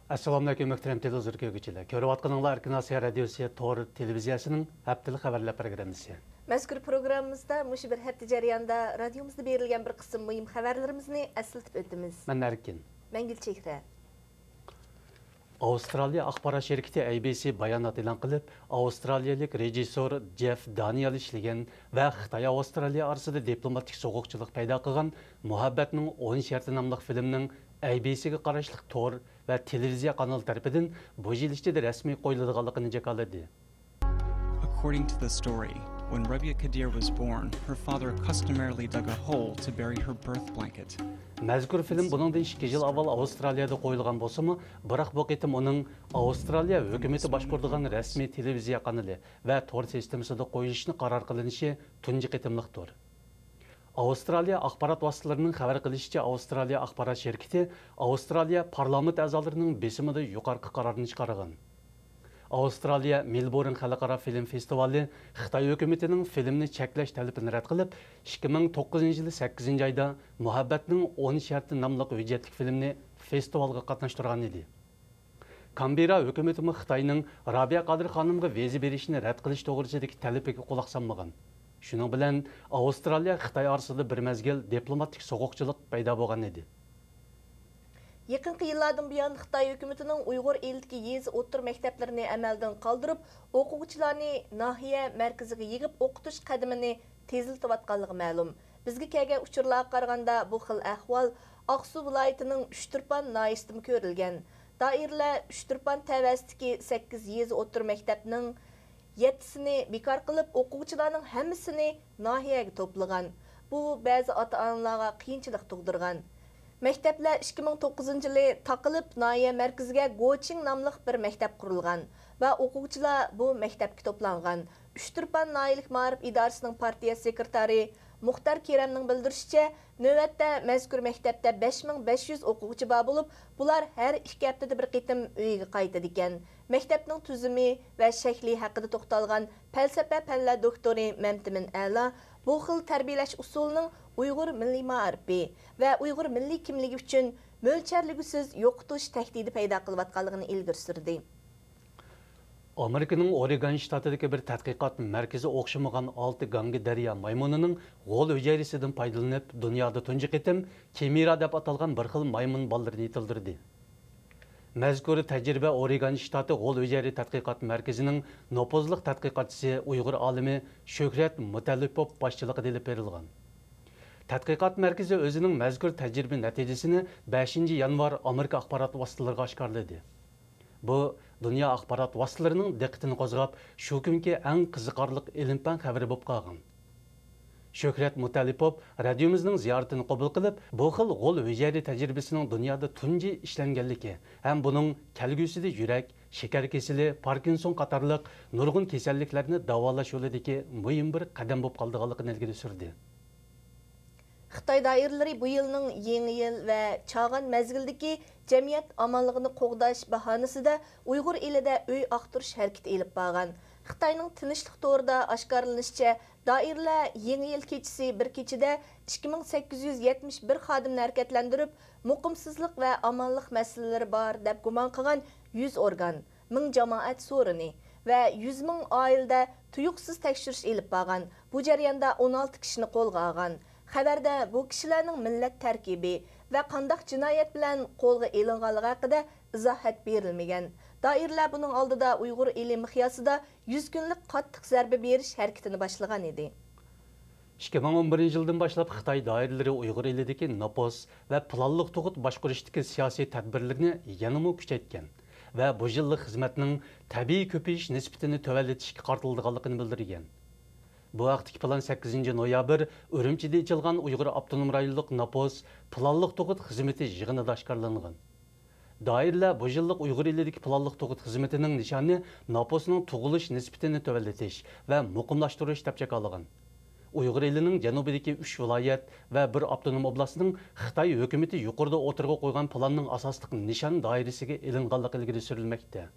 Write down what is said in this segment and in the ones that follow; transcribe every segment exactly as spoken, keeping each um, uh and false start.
ئەسسالامۇئەلەيكۇم، مۆھتەرەم تېلېۋىزور كۆرگۈچىلەر. كۆرۈۋاتقىنىڭلار ئەركىن ئاسىيا رادىيوسى تور تېلېۋىزىيەسىنىڭ ھەپتىلىك خەۋەرلەر پروگراممىسى. مەزكۇر پروگراممىمىزدا مۇشۇ بىر ھەپتە جەريانىدا رادىيومىزدا بېرىلگەن بىر قىسىم مۇھىم خەۋەرلىرىمىزنى ئەسلىتىپ ئۆتىمىز. مەن ئەركىن. مەن گۈلچېھرە. ئاۋسترالىيە ئاخبارات شىركىتى ئەي بى سى بايانات ئېلان قىلىپ، ئاۋسترالىيەلىك رېژىسسور جېف دانىيال ئىشلىگەن ۋە خىتاي ئاۋسترالىيە ئارىسىدا دىپلوماتىك سوغۇقچىلىق پەيدا قىلغان مۇھەببەتنىڭ ئون شەرتى ناملىق فىلىمنىڭ ئەي بى سىگە قاراشلىق تور ۋە تېلېۋىزىيە قانىلى تەرىپىدىن بۇ يىل ئىچىدە رەسمىي قويۇلىدىغانلىقىنى جاكارلىدى. According to the story, when Rabia Kadir was born, her father customarily dug a hole to bury her birth blanket. مەزكۇر فىلىم بۇنىڭدىن ئىككى يىل ئاۋۋال ئاۋسترالىيەدە قويۇلغان بولسىمۇ، بىراق بۇ قېتىم ئۇنىڭ ئاۋسترالىيە ھۆكۈمىتى باشقۇرىدىغان رەسمىي تېلېۋىزىيە قانىلى ۋە تور سىستېمىسىدا قويۇلۇشىنى قارار قىلىنىشى تۇنجى قېتىملىقتۇر. ئاۋسترالىيە ئاخبارات ۋاسىتىلىرىنىڭ خەۋەر قىلىشىچە، ئاۋسترالىيە ئاخبارات شىركىتى ئاۋسترالىيە پارلامېنت ئەزالىرىنىڭ بېسىمىدا يۇقىرىقى قارارنى چىقارغان. ئاۋسترالىيە مېلبورن خەلقئارا فىلىم فېستىۋالى خىتاي ھۆكۈمىتىنىڭ فىلىمنى چەكلەش تەلىپىنى رەت قىلىپ، ئىككى مىڭ توققۇزىنچى يىلى سەككىزىنچى ئايدا مۇھەببەتنىڭ ئون شەرتى ناملىق ھۆججەتلىك فىلىمنى فېستىۋالغا قاتناشتۇرغان ئىدى. كامبېررا ھۆكۈمىتىمۇ خىتاينىڭ رابىيە قادىر خانىمغا ۋىزا بېرىشنى رەت قىلىش توغرىسىدىكى تەلىپىگە قۇلاق سالمىغان. شۇنىڭ بىلەن ئاۋسترالىيە خىتاي ئارىسىدا بىر مەزگىل دىپلوماتىك سوغۇقچىلىق پەيدا بولغان ئىدى. يېقىنقى يىللاردىن بۇيان خىتاي ھۆكۈمىتىنىڭ ئۇيغۇر ئېلىدىكى يېزا ئوتتۇرا مەكتەپلىرىنى ئەمەلدىن قالدۇرۇپ، ئوقۇغۇچىلارنى ناھىيە مەركىزىگە يىغىپ ئوقۇتۇش قەدىمىنى تېزلىتىۋاتقانلىقى مەلۇم. بىزگە كەلگەن ئۇچۇرلارغا قارىغاندا، بۇ خىل ئەھۋال ئاقسۇ ۋىلايىتىنىڭ ئۈچتۇرپان ناھىيەسىدىمۇ كۆرۈلگەن. دائىرىلەر ئۈچتۇرپان تەۋەسىدىكى سەككىز يېزا ئوتتۇرا مەكتەپنىڭ يەتتىسىنى بىكار قىلىپ، ئوقۇغۇچىلارنىڭ ھەممىسىنى ناھىيەگە توپلىغان. بۇ بەزى ئاتا-ئانىلارغا قىيىنچىلىق تۇغدۇرغان. مەكتەپلەر ئىككى مىڭ توققۇزىنچى يىلى تاقىلىپ، ناھىيە مەركىزىگە گوچىڭ ناملىق بىر مەكتەپ قۇرۇلغان ۋە ئوقۇغۇچىلار بۇ مەكتەپكە توپلانغان. ئۈچتۇرپان ناھىيەلىك مائارىپ ئىدارىسىنىڭ پارتىيە سېكرېتارى مۇختار كېرەمنىڭ بىلدۈرۈشىچە، نۆۋەتتە مەزكۇر مەكتەپتە بەش مىڭ بەش يۈز ئوقۇغۇچى بار بولۇپ، بۇلار ھەر ئىككى ھەپتىدە بىر قېتىم ئۆيىگە قايتىدىكەن. مەكتەپنىڭ تۈزۈمى ۋە شەكلى ھەققىدە توختالغان پەلسەپە پەنلەر دوكتورى مەمتىمىن ئەلا بۇ خىل تەربىيەلەش ئۇسۇلىنىڭ ئۇيغۇر مىللىي مائارىپى ۋە ئۇيغۇر مىللىي كىملىكى ئۈچۈن مۆلچەرلىگۈسىز يوقىتىش تەھدىتى پەيدا قىلىۋاتقانلىقىنى ئىلگىرى سۈردى. ئامېرىكىنىڭ ئورېگان شتاتىدىكى بىر تەتقىقات مەركىزى ئوخشىمىغان ئالتە گاڭگا دەريا مايمۇنىنىڭ غول ھۈجەيرىسىدىن پايدىلىنىپ، دۇنيادا تۇنجى قېتىم كىمېرا دەپ ئاتالغان بىر خىل مايمۇن بالىلىرىنى يېتىلدۈردى. مەزكۇر تەجرىبە ئورېگان شتاتى غول ھۈجەيرە تەتقىقات مەركىزىنىڭ نوپۇزلۇق تەتقىقاتچىسى، ئۇيغۇر ئالىمى شۆھرەت مۇتەللىپوف باشچىلىقىدا ئېلىپ بېرىلغان. تەتقىقات مەركىزى ئۆزىنىڭ مەزكۇر تەجرىبە نەتىجىسىنى بەشىنچى يانۋار ئامېرىكا ئاخبارات ۋاسىتىلىرىغا ئاشكارىلىدى. بۇ دۇنيا ئاخبارات ۋاسىتىلىرىنىڭ دىققىتىنى قوزغاپ، شۇ كۈنكى ئەڭ قىزىقارلىق ئىلىم-پەن خەۋىرى بولۇپ قالغان. شۆھرەت مۇتەللىپوف رادىيومىزنىڭ زىيارىتىنى قوبۇل قىلىپ، بۇ خىل غول ھۈجەيرە تەجرىبىسىنىڭ دۇنيادا تۇنجى ئىشلەنگەنلىكى ھەم بۇنىڭ كەلگۈسىدە يۈرەك، شېكەر كېسىلى، پاركىنسون قاتارلىق نۇرغۇن كېسەللىكلەرنى داۋالاش يولىدىكى مۇھىم بىر قەدەم بولۇپ قالىدىغانلىقىنى ئىلگىرى سۈردى. خىتاي دائىرىلىرى بۇ يىلنىڭ يېڭى يىل ۋە چاغان مەزگىلىدىكى جەمئىيەت ئامانلىقىنى قوغداش باھانىسىدە ئۇيغۇر ئېلىدە ئۆي ئاختۇرۇش ھەرىكىتى ئېلىپ بارغان. خىتاينىڭ تىنچلىق تورىدا ئاشكارىلىنىشىچە، دائىرىلەر يېڭى يىل كېچىسى بىر كېچىدە ئىككى مىڭ سەككىز يۈز يەتمىش بىر خادىمنى ھەرىكەتلەندۈرۈپ، مۇقىمسىزلىق ۋە ئامانلىق مەسىلىلىرى بار دەپ گۇمان قىلغان يۈز ئورگان، مىڭ جامائەت سورۇنى ۋە يۈز مىڭ ئائىلىدە تۇيۇقسىز تەكشۈرۈش ئېلىپ بارغان. بۇ جەرياندا ئون ئالتە كىشىنى قولغا ئالغان. خەۋەردە بۇ كىشىلەرنىڭ مىللەت تەركىبى ۋە قانداق جىنايەت بىلەن قولغا ئېلىنغانلىقى ھەققىدە ئىزاھات بېرىلمىگەن. دائىرىلەر بۇنىڭ ئالدىدا ئۇيغۇر ئېلى مىقياسىدا يۈز كۈنلۈك قاتتىق زەربە بېرىش ھەرىكىتىنى باشلىغان ئىدى. ئىككى مىڭ ئون بىرىنچى يىلدىن باشلاپ خىتاي دائىرىلىرى ئۇيغۇر ئېلىدىكى نوپۇس ۋە پىلانلىق تۇغۇت باشقۇرۇشتىكى سىياسىي تەدبىرلىرىنى يەنىمۇ كۈچەيتكەن ۋە بۇ يىللىق خىزمەتنىڭ تەبىئىي كۆپىيىش نىسبىتىنى تۆۋەنلىتىشكە قارىتىلىدىغانلىقىنى بىلدۈرگەن. بۇ ھەقتىكى پىلان سەككىزىنچى نويابىر ئۈرۈمچىدە ئېچىلغان ئۇيغۇر ئاپتونوم رايونلۇق نوپۇس پىلانلىق تۇغۇت خىزمىتى يىغىنىدا ئاشكارىلانغان. دائىرىلەر بۇ يىللىق ئۇيغۇر ئېلىدىكى پىلانلىق تۇغۇت خىزمىتىنىڭ نىشانى نوپۇسنىڭ تۇغۇلۇش نىسبىتىنى تۆۋەنلىتىش ۋە مۇقىملاشتۇرۇش دەپ جاكارلىغان. ئۇيغۇر ئېلىنىڭ جەنۇبىدىكى ئۈچ ۋىلايەت ۋە بىر ئاپتونوم ئوبلاستنىڭ خىتاي ھۆكۈمىتى يۇقىرىدا ئوتتۇرىغا قويغان پىلاننىڭ ئاساسلىق نىشان دائىرىسىگە ئېلىنغانلىقى ئىلگىرى سۈرۈلمەكتە.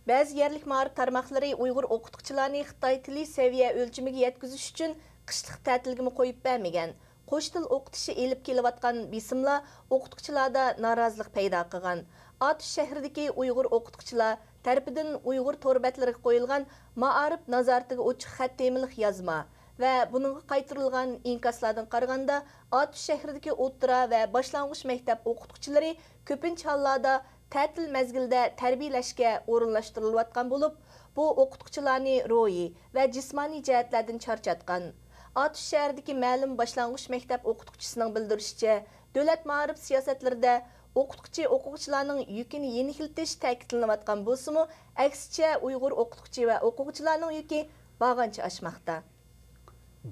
بەزى يەرلىك مائارىپ تارماقلىرى ئۇيغۇر ئوقۇتقۇچىلارنى خىتاي تىلى سەۋىيە ئۆلچىمىگە يەتكۈزۈش ئۈچۈن قىشلىق تەتىلگىمۇ قويۇپ بەرمىگەن. قوش تىل ئوقۇتۇشى ئېلىپ كېلىۋاتقان بېسىملار ئوقۇتقۇچىلاردا نارازىلىق پەيدا قىلغان. ئاتۇش شەھىرىدىكى ئۇيغۇر ئوقۇتقۇچىلار تەرىپىدىن ئۇيغۇر تور بەتلىرىگە قويۇلغان مائارىپ نازارىتىگە ئوچۇق خەت تېمىلىق يازما ۋە بۇنىڭغا قايتۇرۇلغان ئىنكاسلاردىن قارىغاندا، ئاتۇش شەھىرىدىكى ئوتتۇرا ۋە باشلانغۇچ مەكتەپ ئوقۇتقۇچىلىرى كۆپىنچە ھاللاردا تەتىل مەزگىلىدە تەربىيەلەشكە ئورۇنلاشتۇرۇلۇۋاتقان بولۇپ، بۇ ئوقۇتقۇچىلارنى روھىي ۋە جىسمانىي جەھەتلەردىن چارچاتقان. ئاتۇش شەھىرىدىكى مەلۇم باشلانغۇچ مەكتەپ ئوقۇتقۇچىسىنىڭ بىلدۈرۈشىچە، دۆلەت مائارىپ سىياسەتلىرىدە ئوقۇتقۇچى ئوقۇغۇچىلارنىڭ يۈكىنى يېنىكلىتىش تەكىتلىنىۋاتقان بولسىمۇ، ئەكسىچە ئۇيغۇر ئوقۇتقۇچى ۋە ئوقۇغۇچىلارنىڭ يۈكى بارغانچە ئاشماقتا.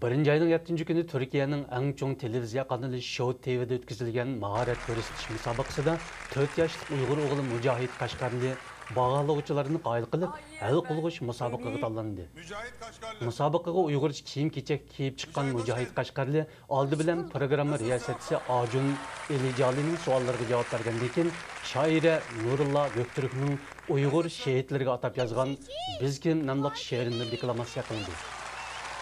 بىرىنچى ئاينىڭ يەتتىنچى كۈنى تۈركىيەنىڭ ئەڭ چوڭ تېلېۋىزىيە قانىلى شوۋ تىۋىدا ئۆتكۈزۈلگەن ماھارەت كۆرسىتىش مۇسابىقىسىدا تۆت ياشلىق ئۇيغۇر ئوغلى مۇجاھىد قەشقەرلى باھالىغۇچىلارنى قايىل قىلىپ، ھەل قىلغۇچ مۇسابىقىگە تاللاندى. مۇسابىقىگە ئۇيغۇرچە كىيىم-كېچەك كىيىپ چىققان مۇجاھىد قەشقەرلى ئالدى بىلەن پروگرامما رىياسەتچىسى ئاجۇن ئېلىجالىنىڭ سوئاللىرىغا جاۋاب بەرگەندىن كېيىن، شائىرە نۇرۇللا ئۆكتۈركنىڭ ئۇيغۇر شېھىتلىرىگە ئاتاپ يازغان بىز كىم ناملىق شېئىرىنى دېكلاماتسىيە قىلدى.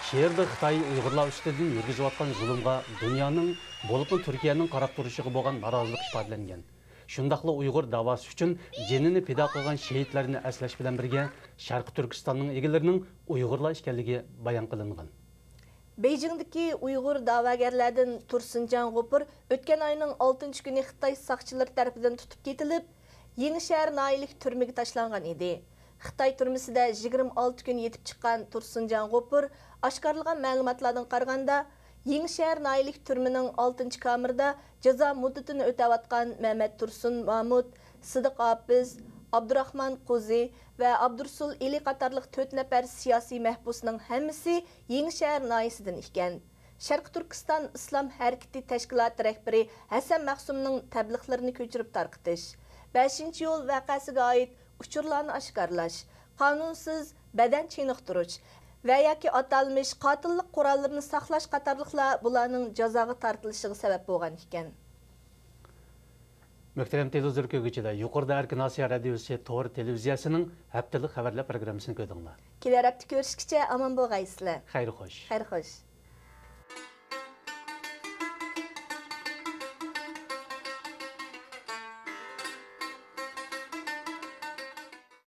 شېئىردا خىتاي ئۇيغۇرلار ئۈستىدىن يۈرگۈزۈۋاتقان زۇلۇمغا دۇنيانىڭ، بولۇپمۇ تۈركىيەنىڭ قاراپ تۇرۇشىغا بولغان نارازىلىق ئىپادىلەنگەن. شۇنداقلا ئۇيغۇر داۋاسى ئۈچۈن جېنىنى پىدا قىلغان شېھىتلەرنى ئەسلەش بىلەن بىرگە، شەرقىي تۈركىستاننىڭ ئىگىلىرىنىڭ ئۇيغۇرلار ئىكەنلىكى بايان قىلىنغان. بېيجىڭدىكى ئۇيغۇر دەۋاگەرلەردىن تۇرسۇنجان غوپۇر ئۆتكەن ئاينىڭ ئالتىنچى كۈنى خىتاي ساقچىلىرى تەرىپىدىن تۇتۇپ كېتىلىپ، يېڭىشەھەر ناھىيىلىك تۈرمىگە تاشلانغان ئىدى. خىتاي تۈرمىسىدە يىگىرمە ئالتە كۈن يېتىپ چىققان تۇرسۇنجان غوپۇر ئاشكارىلىغان مەلۇماتلاردىن قارىغاندا، يېڭىشەھەر ناھىيىلىك تۈرمىنىڭ ئالتىنچى كامېرىدا جازا مۇددىتىنى ئۆتەۋاتقان مەمەت تۇرسۇن مامۇت، سىدىق ھاپىز، ئابدۇراخمان قۇزى ۋە ئابدۇرۇسۇل ئېلى قاتارلىق تۆت نەپەر سىياسىي مەھبۇسنىڭ ھەممىسى يېڭىشەھەر ناھىيىسىدىن ئىكەن. شەرقىي تۈركىستان ئىسلام ھەرىكىتى تەشكىلاتى رەھبىرى ھەسەن مەخسۇمنىڭ تەبلىغلىرىنى كۆچۈرۈپ تارقىتىش، بەشىنچى يول ۋەقەسىگە ئائىت ئۇچۇرلارنى ئاشكارىلاش، قانۇنسىز بەدەن چېنىقتۇرۇش ۋە ياكى ئاتالمىش قاتىللىق قوراللىرىنى ساقلاش قاتارلىقلار بۇلارنىڭ جازاغا تارتىلىشىغا سەۋەب بولغان ئىكەن. مۆھتەرەم تېلېۋىزور كۆرگۈچىلەر، يۇقىرىدا ئەركىن ئاسىيا رادىيوسى تور تېلېۋىزىيەسىنىڭ ھەپتىلىك خەۋەرلەر پروگراممىسىنى كۆردۈڭلار. كېلەر ھەپتە كۆرۈشكىچە ئامان بولغايسىلەر. خەير خوش. خەير خوش.